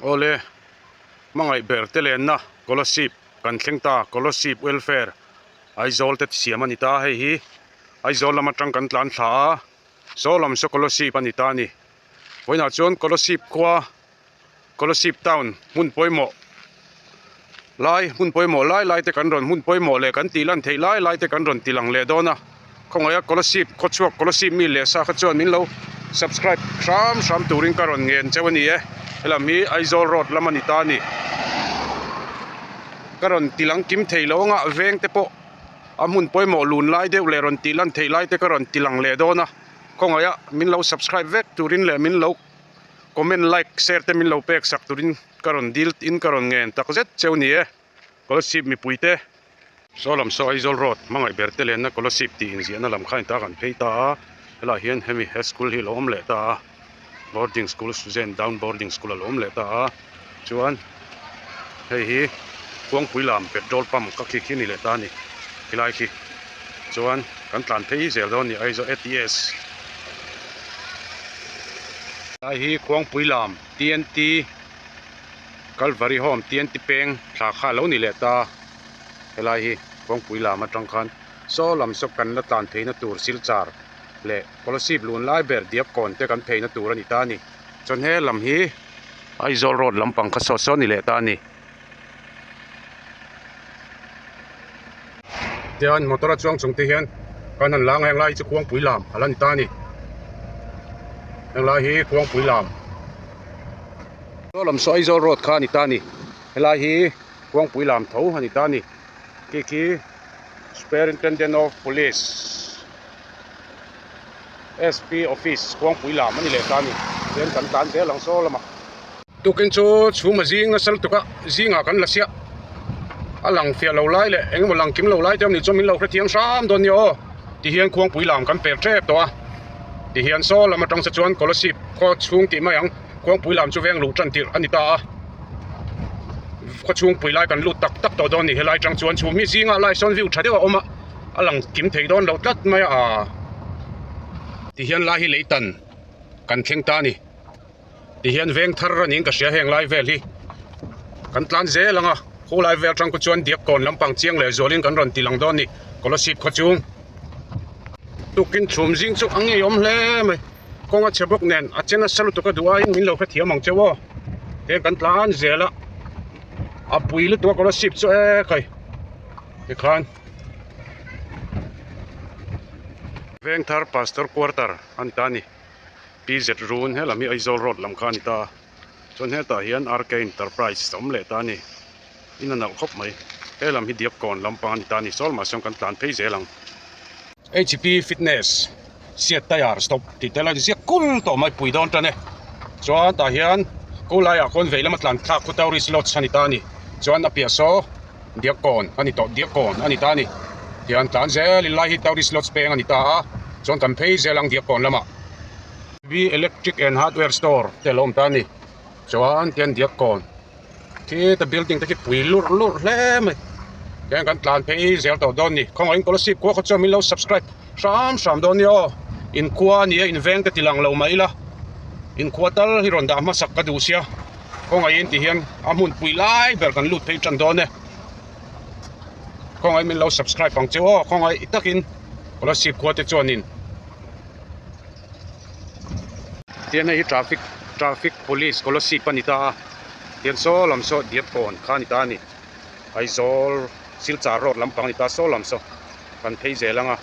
Awle, hmangaih ber te lenna Kolasib kan thleng ta, Kolasib Welfare Aizawl te siam a ni ta, hei hi Aizawl lam atang kan tlan thla a, saw lam saw Kolasib a ni ta a ni. Vawiinah chuan Kolasib khua Kolasib town hmun pawimawh lai hmun pawimawh lai lai te kan rawn hmun pawimawh leh kan tih lan theih lai lai te kan rawn ti lang leh dawn a khawngaih a Kolasib khawchhuak Kolasib mi leh sa kha chuan min lo subscribe hram hram turin ka rawn ngen cheu a ni e helam hi Aizawl road lam a ni ta a ni ka rawn ti lang kim thei lo anga veng te pawh a hmun pawimawh lun lai deuh leh rawn tih lan theih lai te ka rawn ti lang leh dawn a khawngaih a min lo subscribe vek turin leh min lo. Comment like share te min lo pek sak turin ka rawn dil in ka rawn ngen tak zet cheu ni e Kolasib mipui te. Saw lam saw Aizawl road hmangaih ber te lenna Kolasib tih inziahna lam kha inta kan phei ta a, helaiah hian hemi he school hi a lo awm leh ta a, boarding school Suzen down boarding school a lo awm leh ta a, chuan hei hi Khuangpui lam petrol pump ka khi khi a ni leh ta a ni helai khi chuan kan tlan phei zel dawn a ni Aizawl ATS. Helai hi Khuangpui lam TNT Calvary Home TNT peng thla kha a lo ni leh ta helai hi Khuangpui lam atang khan saw lam saw kan la tlan pheina tur Silchar leh Kolasib lun lai ber Diakkawn te kan pheina tur a ni ta a ni. Chuan he lam hi Aizawl road lampang kha saw saw a ni leh ta a ni. Tian motor a chuang chung te hian kan han lang a heng lai hi chu khuangpui lam a la ni ta a ni. Heng lai hi khuangpui lam. Saw lam saw Aizawl road kha a ni ta a ni. Helai hi khuangpui lam tho a ni ta a ni. Khi khi Superintendent of Police. SP office khuangpui lam a ni leh ta a ni chuan kan tlan zel ang saw lamah. Tukin chu chhum a zing nasa lutuk a zingah kan la siah a lang fiah lo lai leh engemaw lang kim lo lai te awm nih chuan min lo hrethiam hram dawn nia aw tihian khuangpui lam kan per tep tawh a tihian saw lam atang se chuan Kolasib khaw chhung tih mai ang khuangpui lam chu veng luh tan tirh a ni ta a khaw chhungpui lai kan lut tak tak tawh dawn a ni helai atang chuan chhum hi zingah lai sawn view tha deuh a awm a. A lang kim thei dawn lo tlat mai a tihian lai hi lei tan kan thleng ta a ni tihian veng thar a niin ka hria heng lai vel hi kan tlan zel ang a khulai vel atang khaw chuan diak kawn lampang chiang leh zualin kan rawn ti lang dawn a ni Kolasib khaw chung tukin chhum zing chu a ngeiawm hle mai kawng a chhe bawk nen a che nasa lutuk a duh aiin min lo hrethiam ang cheu aw heng kan tlan zel a a pui lutuk a Kolasib chu e khai tikhan. Vengthar Pastor Quarter a ni ta a ni. PZ Run helam hi Aizawl Road lam kha a ni ta a. Chuan hetah hian RK Enterprise a awm leh ta a ni. In a nalh khawp mai. Helam hi Diakkawn lampang a ni ta a ni. Sawl mah sawn kan tlan phei zel ang. HP Fitness Seat Tyre Stop tih te la ziak kul tawh mai pui dawn tan e. Chuan tah hian khulaiah khawn vei lama tlan thlak khu Tourist Lodge a ni ta a ni. Chuan a piah saw. Diakkawn a ni tawh Diakkawn a ni ta a ni tihian tlan zel in lai hi tourist lodge peng a ni ta a chuan kan phei zel ang Diakkawn lamah V electric and hardware store te a lo awm ta a ni chuan tihian Diakkawn khi ta building te khi pui lurh lurh hle mai tihian kan tlan phei zel tawh dawn a ni khawngaihin Kolasib khua khaw chuan min lo subscribe hram hram dawn nia aw inkhua a ni a inveng te ti lang lo mah ila inkhua tal hi rawn dah hmasak ka duh sia. Kawngaihin ti hian a hmun pui lai ber kan lut phei tan dawn e. Kawngaihin min lo subscribe ang che aw khawngaih takin Kolasib khua te chuanin tian hei hi traffic traffic police Kolasib a ni ta a tian saw lam saw Diakkawn kha a ni ta a ni Aizawl Silchar road lampang a ni ta saw lam saw kan phei zel ang a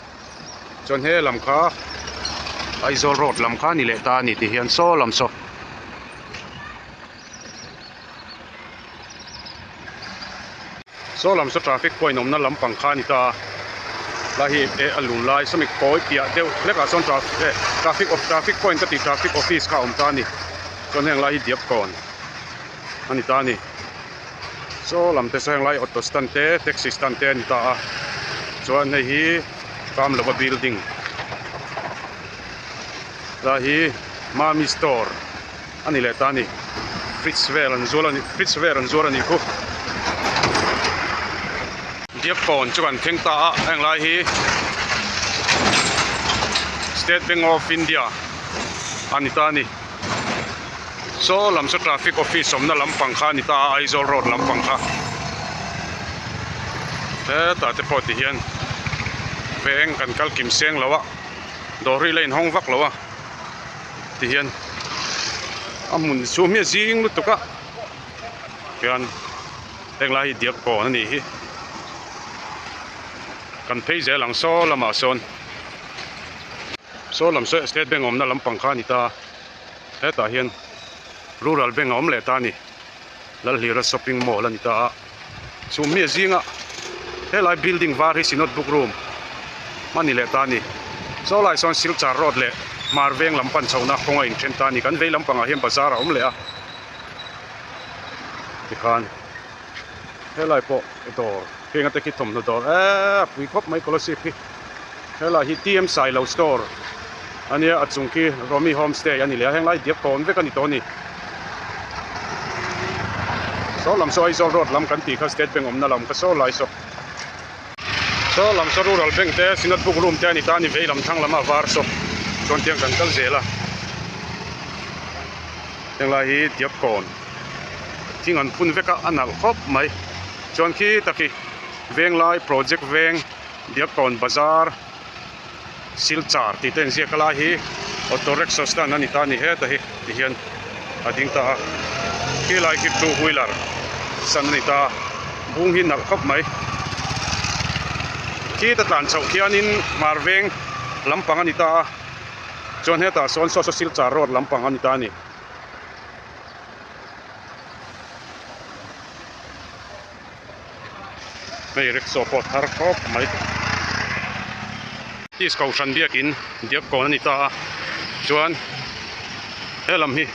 chuan he lam kha Aizawl road lam kha a ni leh ta a ni ti hian saw lam saw. Saw lam saw traffic point awmna lampang kha a ni ta a lai hi eh a lun lai sawmi kawi piah deuh hlekah sawn traffic eh traffic of traffic point ka tih traffic office kha a awm ta a ni chuan heng lai hi Diakkawn a ni ta a ni saw lam te saw heng lai auto stand te taxi stand te a ni ta a chuan hei hi Kamlova building lai hi Mami store. A ni leh ta a ni fridge vel an zuar a ni fridge vel an zuar a nih khu Diakkawn chu kan thleng ta a heng lai hi State Bank of India a ni ta a ni. Saw lam saw traffic office awmna lampang kha a ni ta a Aizawl road lampang kha hetah te pawh ti hian veng kan kal kim seng lo a dawr hi la inhawng vak lo a ti hian a hmun chhum hi a zing lutuk a hian heng lai hi diak kawn a nih hi kan phei zel ang saw lamah sawn saw lam saw state bank awmna lampang kha a ni ta a. Hetah hian Rural Bank a awm leh ta a ni. Lalhlira Shopping Mall a ni ta a. Chu mi zinga helai building var hi Synod Book Room a ni leh ta a ni. Saw lai sawn Silchar Road leh Hmar Veng lam pan chhohna kawng a inthen ta a ni. Kan vei lampangah hian bazar a awm leh a. Tikhan helai pawh dawr heng ate khi thawmhnaw dawr eee a pui khawp mai Kolasib hi. Helai hi TM Sailo store a nia a chung khi Romi homestay a ni leh a henglai diak tawn vek a ni tawh a ni. Saw lam saw Aizawl road lam kan tih kha State Bank awmna lam kha saw lai saw. Saw lam saw Rural Bank te Synod Book Room te a ni ta a ni vei lam thlang lam a var saw chuan tiang kan kal zel a. Henglai hi diak kawn thing an phun vek a a nalh khawp mai chuan khi tak hi Venglai project veng. Diakkawn bazar Silchar tih te inziak a lai hi auto rickshaw stand a ni ta a ni heta hi ti hian a ding ta a khi lai khi two wheeler stand a ni ta a bung hi nalh khawp mai khi ta tlan chhoh khianin hmar veng lampang a ni ta a chuan hetah sawn saw saw Silchar road lampang a ni ta a ni. Hei rickshaw pawh thar khawp mai. East Kohhran biakin Diakkawn a ni ta a, chuan he lam hi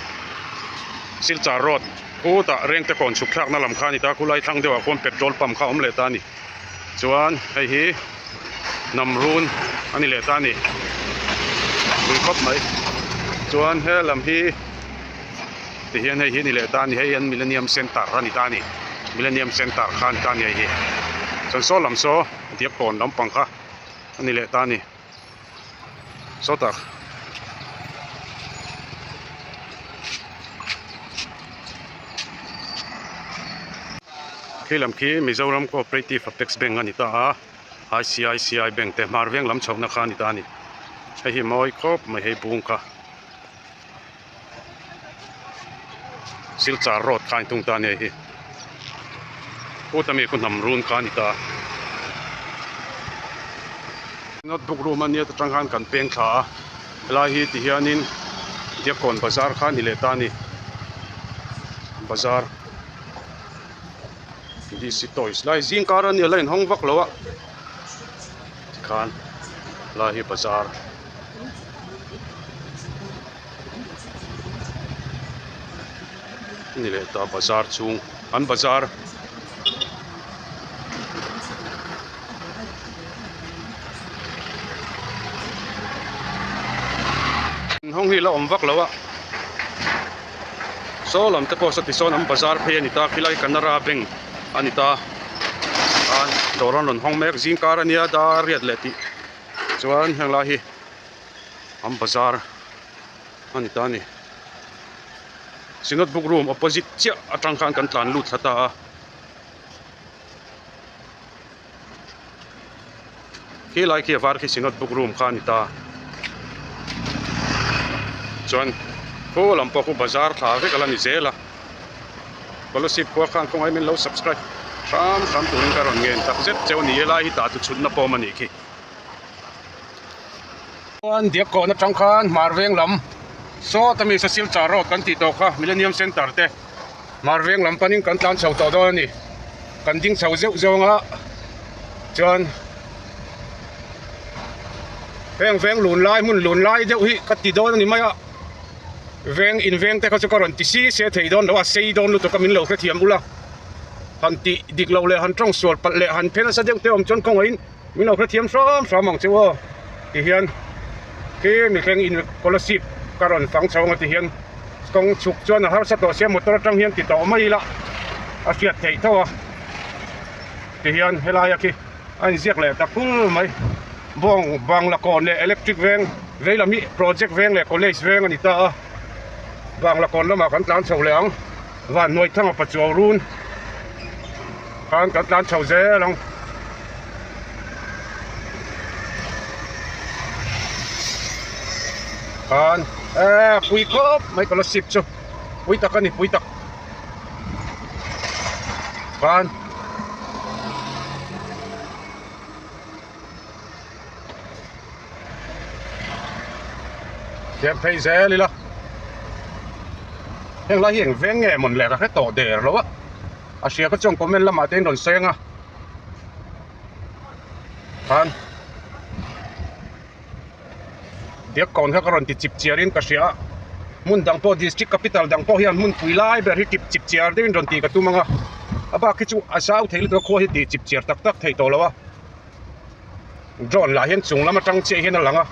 Silchar road khutah Rengte kawn chhuk thlakna lam kha a ni ta a, khulai thlang deuhah khuan petrol pump kha a awm leh ta a ni. Chuan hei hi Namrun a ni leh ta a ni, pui khawp mai. Chuan he lam hi. Tihian hei hi a ni leh ta a ni hei an Millennium Centre a ni ta a ni Millennium Centre kha a ni ta a ni hei hi chuan saw lam saw Diakkawn lampang kha a ni leh ta a ni sawtah khi lam khi Mizoram Cooperative Apex Bank a ni ta a I_C_I_C_I Bank te hmar veng lam chhohna kha a ni ta a ni hei hi mawi khawp mai hei bung kha. Silchar road kha a intung ta a ni hei hi khuta mi khu hnam run kha a ni ta notebook room a nia ta tang khan kan peng thla a helai hi ti hianin Diakkawn bazar kha a ni leh ta a ni bazar D_C toys lai zing kar a nia la inhawng vak lo a tikhan helai hi bazar. Ni leh ta bazar chhung an bazar hawng hi la awm vak lo a saw lam te pawh saw tisawn an bazar phei a ni ta khilai Canara bank a ni ta a dawr an rawn hawng mek zingkar a nia dar riat leh tih. Chuan heng lai hi an bazar a ni ta a ni. Synod book room opposite chiah atang khan kan tlan lut thla ta a. Khi lai khi a var khi Synod book room kha a ni ta. Chuan khu lam pawh khu bazar thla vek a la ni zel a. Scholarship khua khan khawngaih min lo subscribe hram hram turin ka rawn ngen tak zet cheu a ni e lai hi tah chu chhutna pawm a nih khi. Chuan Diakkawn atang khan Hmar Veng lam sawt ami saw Silchar road kan tih tawh kha Millennium Centre te Hmar Veng lam panin kan tlan chho tawh dawn a ni. Kan ding chho zeuh zeuh anga chuan heng veng lun lai hmun lun lai deuh hi ka ti dawn a ni mai a. Veng in veng te kha chu ka rawn ti si se thei dawn lo a sei dawn lutuk a min lo hrethiam ula han tih dik loh leh han tawng sual palh leh han phe nasa deuh te awm chuan kawngaihin min lo hrethiam hram hram ang chu aw ti hian khi mihring in scholarship ka rawn fang chho anga ti hian kawng chhuk chuan a harsa tawh sia motor atang hian ti tawh mai ila a hriat theih tho a ti hian helai a khi a inziak leh ta kul mai bawng bangla kawn leh electric veng veilam hi project veng leh college veng a ni ta a. Bangla kawn lamah kan tlan chho leh ang. Van hnuai thanga pachuau run khan kan tlan chho zel ang. Khan eh pui khawp mai scholarship chu pui tak a ni pui tak khan. Siam phei zel ila heng lai hi eng veng nge mawn le ka hre tawh der lo a a hria kha chuan comment lamah te in rawn sawi ang a khan diak kawn kha ka rawn ti chip chiar in ka hria a hmun dang pawh district capital dang pawh hian hmun pui lai ber hi kip chip chiar deuhin rawn tih ka tum ang a a bak hi chu a zau thei lutuk a khua hi tih chip chiar tak tak thei tawh lo a. Drone lah hian chung lam atang chiah hian a lang a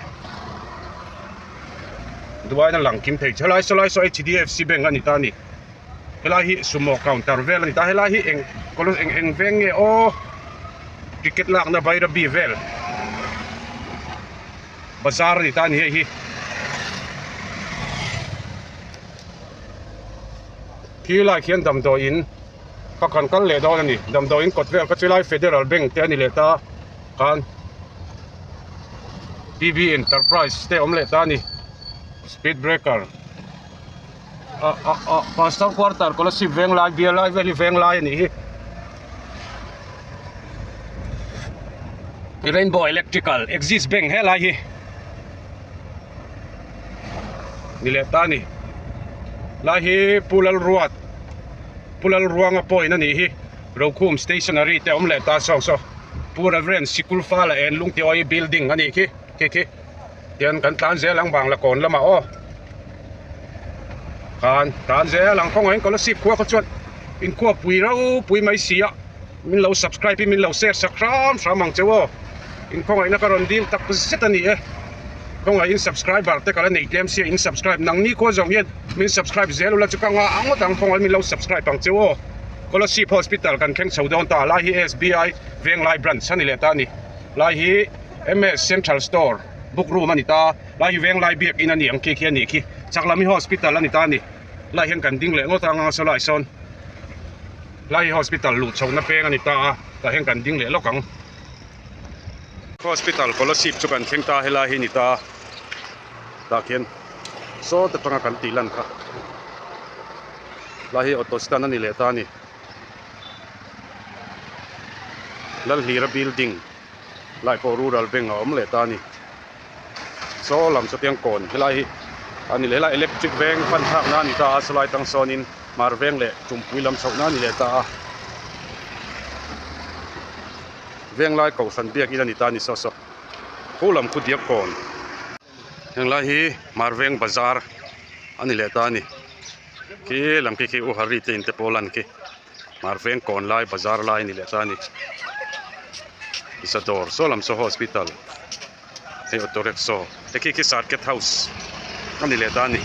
duain a lang kim thei helai saw lai saw H_D_F_C bank a ni ta a ni helai hi sumo counter vel a ni ta helai hi eng kawlh eng eng veng nge aw ticket lakna bairabi vel bazar a ni ta a ni hei hi khi lai khian damdawiin. Ka kan kal leh dawn a ni. Damdawiin kawt vel kha chulai Federal Bank te a ni leh ta khan PB Enterprise te awm leh ta a ni. Speed breaker ah ah ah Pastor quarter Kolasib Venglai bial lai vel hi Venglai a nih hi. Rainbow Electrical Axis Bank helai hi ni leh ta a ni. Lai hi Pu Lalruat. Pu Lalruanga pawhin a nih hi Rokhum stationery te awm leh ta saw saw Pu Reverend Sikul Fala en Lungtiawi building a nih khi khi khi tian kan tlan zel ang Bangla kawn lamah aw khan tlan zel ang kawngah in Kolasib khua kha chuan inkhua pui ropui mai si a min lo subscribe in min lo share sak hram hram ang cheu aw inkhawngaihna ka rawn dil tak zet a ni e. Kawngah in subscriber te ka la nei tlem sia in subscribe nang ni khaw zawng hian min subscribe zel ula chu ka nga ang ngawt ang kawngah min lo subscribe ang cheu aw Kolasib hospital kan thleng chho dawn ta lai hi SBI Venglai branch a ni leh ta a ni lai hi MS central store book room a ni ta lai hi Venglai biakin a ni ang khi khi a nih khi chak lam hi hospital a ni ta a ni lai hian kan ding leh ngawt ang a saw lai sawn lai hi hospital luh chhohna peng a ni ta a tah hian kan ding leh lawk ang. Hospital Kolasib chu kan thleng ta helai hi ni ta tah khian saw te atanga kan tih lan kha lai hi auto stand a ni leh ta a ni Lalhlira building lai pawh rural bank a awm leh ta a ni saw lam sawtiang kawn helai hi a ni leh helai electric veng hman thlak na a ni ta a sawlai tang sawnin hmar veng leh tumpui lam chhoh na a ni leh ta a. Venglai kohhran biakin a ni ta a ni saw saw. Khu lam khu diak kawn. Henglai hi Hmarveng bazar a ni leh ta a ni. Khi lam khi khi U Hari te in te pawh lan khi Hmarveng kawn lai bazar lai a ni leh ta a ni. Zadawr saw lam saw hospital hei auto rickshaw te khi khi circuit house a ni leh ta a ni.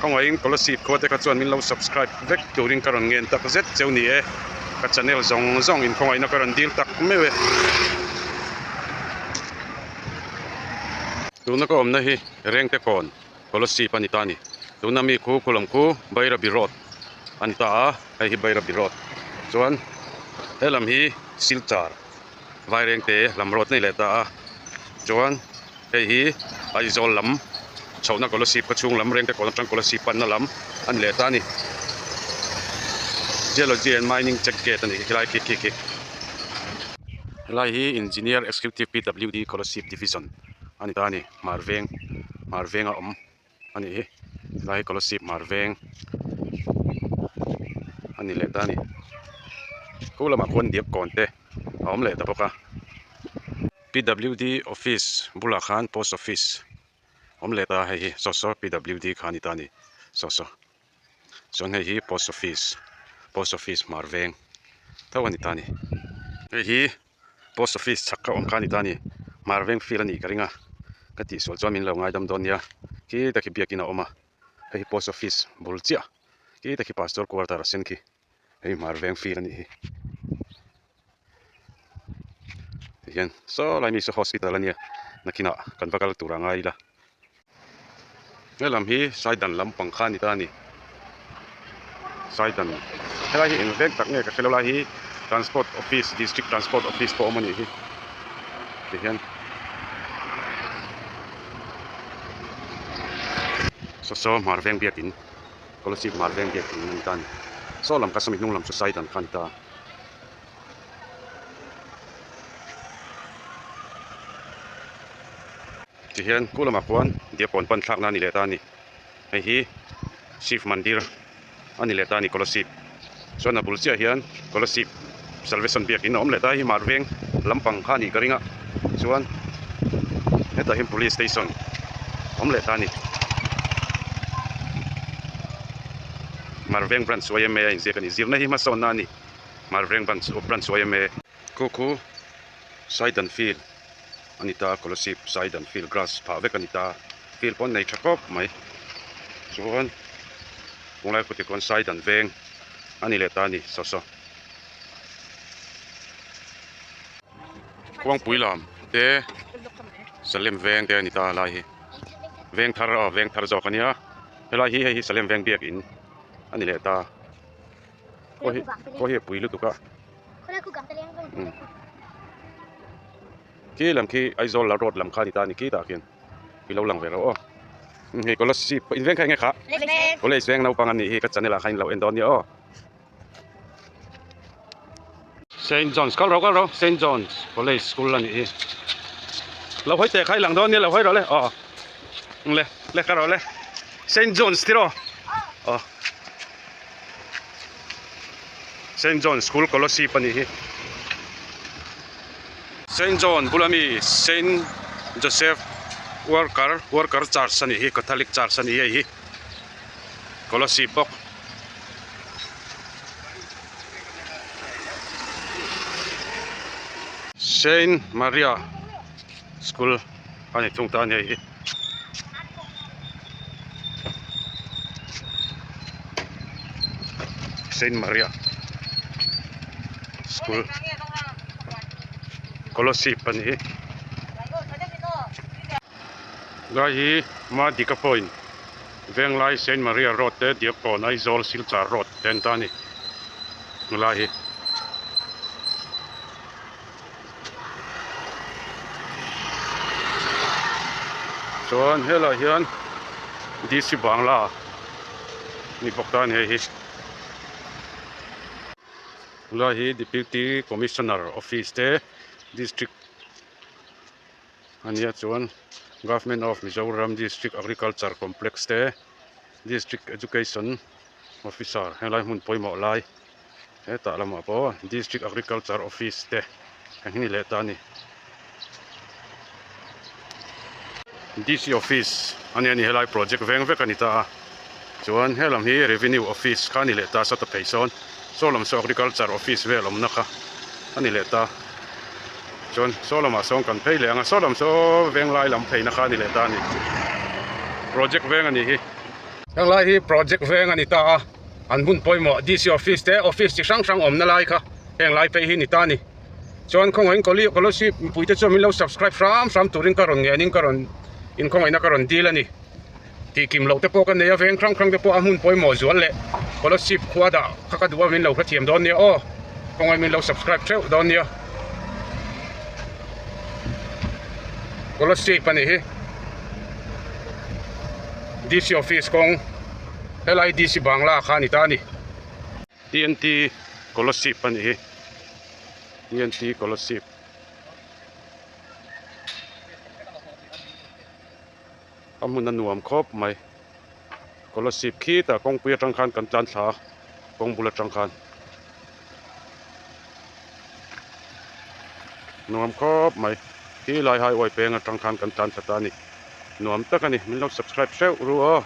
Khawngaihin Kolasib khua te kha chuan min lo subscribe vek turin ka rawn ngen tak zet cheu ni e. Ka channel zawng zawng in khawngaihna ka rawn dil tak meuh e. Tuna ka awmna hi Rengte kawn Kolasib a ni ta a ni. Tuna mi khu khu lam khu Bairabi road a ni ta a, hei hi Bairabi road chuan he lam hi Silchar Vairengte lam road a ni leh ta a chuan. Hei hi Aizawl lam chhohna Kolasib khaw chhung lam Rengte kawn atang Kolasib panna lam a ni leh ta a ni. Geology and Mining Check Gate a nih hi helai khi khi khi. Helai hi Engineer Executive PWD Kolasib Division a ni ta a ni Hmar veng Hmar venga awm a nih hi helai hi Kolasib Hmar veng a ni leh ta a ni. Khu lamah khuan diak kawn te a awm leh ta bawk a. PWD office bulah khan post office awm leh ta hei hi saw saw PWD kha a ni ta a ni saw saw chuan hei hi post office post office hmar veng tho a ni ta a ni hei hi post office chhak kha awm kha a ni ta a ni hmar veng field a nih ka ring a ka tihsual chuan min lo ngaidam dawn nia khi tak hi biakin a awm a hei hi post office bul chiah khi tak hi pastor quarter a sen khi. Hei hmar veng field a nih hi tihian saw lai mi saw hospital a nia nakinah kan va kal tur a ngai ila. Helam hi Saidan lampang kha a ni ta a ni. Saidan helai hi eng veng tak nge ka hre lo lai hi Transport Office District Transport Office pawh a awm a nih hi tihian saw saw hmar veng biakin Kolasib hmar veng biakin a ni ta a ni. Saw lam kha sawmi hnung lam chu Saidan kha a ni ta a. Tihian khu lamah khuan Diakkawn pan thlakna a ni leh ta a ni. Hei hi Shiv Mandir a ni leh ta a ni Kolasib. Chuan a bul chiah hian Kolasib Salvation biakin a awm leh ta a, hei hi Marveng lampang kha a nih ka ring a. Chuan hetah hian Police Station a awm leh ta a ni. Marveng Branch yma a inziak a ni. Zirna hi hmasawnna a ni. Marveng Branch Branch yma. Khu khu Saidan Field. a ni ta Kolasib side an field grass phah vek a ni ta field pawh an nei tha khawp mai chuan tunlai khaw tikhawn side an veng a ni leh ta a ni saw saw khuangpui lam te Salem veng te a ni ta lai hi veng thar aw veng thar zawk a nia helai hi hei hi Salem veng biakin a ni leh ta khaw hi khaw hi a pui lutuk a. Khi lam khi Aizawl la road lam kha a ni ta a ni khi tah khian i lo lang ve lo aw hei scholarship in veng kha eng nge kha college veng naupang an nih hi ka channel ah khan in lo en dawn nia aw Saint John's kal ro kal ro Saint John's college school a nih hi lo hawi teh kha i lang dawn nia lo hawi rawh le aw le le ka rawh le Saint John's tiraw aw. Saint John School Kolasib a nih hi. Saint John bula mi Saint Joseph Worker Worker Church a nih hi Catholic Church a ni hei hi Kolasib bawk. Saint Maria School a ni thung ta a ni hei hi. Saint Maria School Kolasib a ni hi lai hi Madika Point Venglai Saint Maria Road te Diakkawn Aizawl Silchar Road te an ta a ni helai hi. Chuan helaiah hian D_C Bangla ni bawk ta a ni hei hi. Helai hi Deputy Commissioner Office te District a nia chuan Government of Mizoram District Agriculture Complex te District Education Officer helai hmun pawimawh lai. Hetah lamah pawh District Agriculture Office te eng ni leh ta a ni. DC Office a nia ni helai project veng vek a ni ta a. Chuan helam hi Revenue Office kha a ni leh ta sawta phei sawn saw lam saw Agriculture Office vel awmna kha a ni leh ta. Chuan saw lamah sawn kan phei leh ang a, saw lam saw venglai lam pheina kha a ni leh ta a ni. Project veng a nih hi. Henglai hi project veng a ni ta a. An hmun pawimawh DC office te office chi hrang hrang awmna lai kha heng lai phei hi ni ta a ni. Chuan khawngaihin Kawli Kolasib mipuite chuan min lo subscribe hram hram turin ka rawn ngenin ka rawn inkhawngaihna ka rawn dil a ni. Tih kim loh te pawh ka nei a veng hrang hrang te pawh a hmun pawimawh zual leh Kolasib khua dah kha ka duh a min lo hrethiam dawn nia aw. Khawngaihin min lo subscribe theuh dawn nia. Kolasib a nih hi. DC office kawng. Helai DC Bangla kha a ni ta a ni. TNT Kolasib a nih hi. TNT Kolasib. A hmun a nuam khawp mai. Kolasib khitah kawngpui atang khan kan tlan thla a, kawng bul atang khan. Nuam khawp mai. Khi lai highway peng atang khan kan tlan thla ta a ni. Nuam tak a ni. Min lo subscribe hreuh ru aw.